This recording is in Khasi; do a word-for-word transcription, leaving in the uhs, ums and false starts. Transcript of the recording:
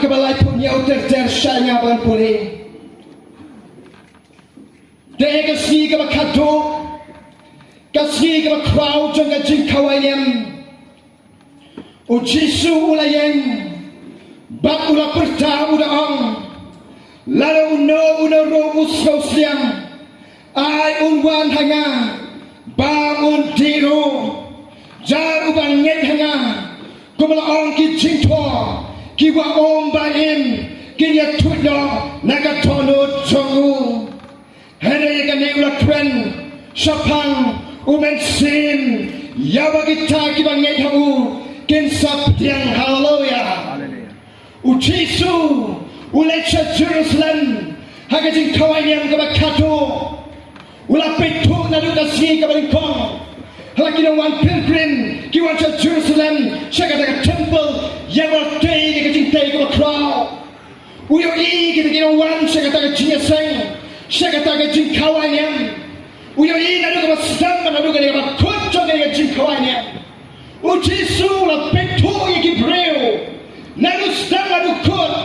kaba laiphew hynñiew ter ter sha nga ban pule. Te ka sngi kaba khatduh, ka sngi kaba khraw jong ka jingkhawai niam. U Jisu u la ïeng bad u la pyrta u da ong, lada uno uno ruh u sngewsliang, ai un wan ha nga, ba un dih ruh. Jar uba ngeit ha nga, kumba la ong ki jingthoh, ki wah um ba im, kin ïathuh noh na ka dohnud jong u. Hynrei ïa kane u la kren shaphang u Mynsiem ïa ba kita kiba ngeit ha u kin sa pdiang. Haleluya. U Jisu u leit sha Jerusalem ha ka jingkhawai niam kaba khatduh. U la peit thuh naduh ka sngi kaba nyngkong. Hala ki nongwan pilgrim ki wan sha Jerusalem, sha kata ka temple, ïa ba tei ïa ka jingtei kaba khraw. U ïohi kita ki nongwan sha kata ka jingïaseng, sha kata ka jingkhawai niam. U ïohi naduh kaba sdang bad naduh kaba kut jong ka jingkhawai niam. U Jisu u la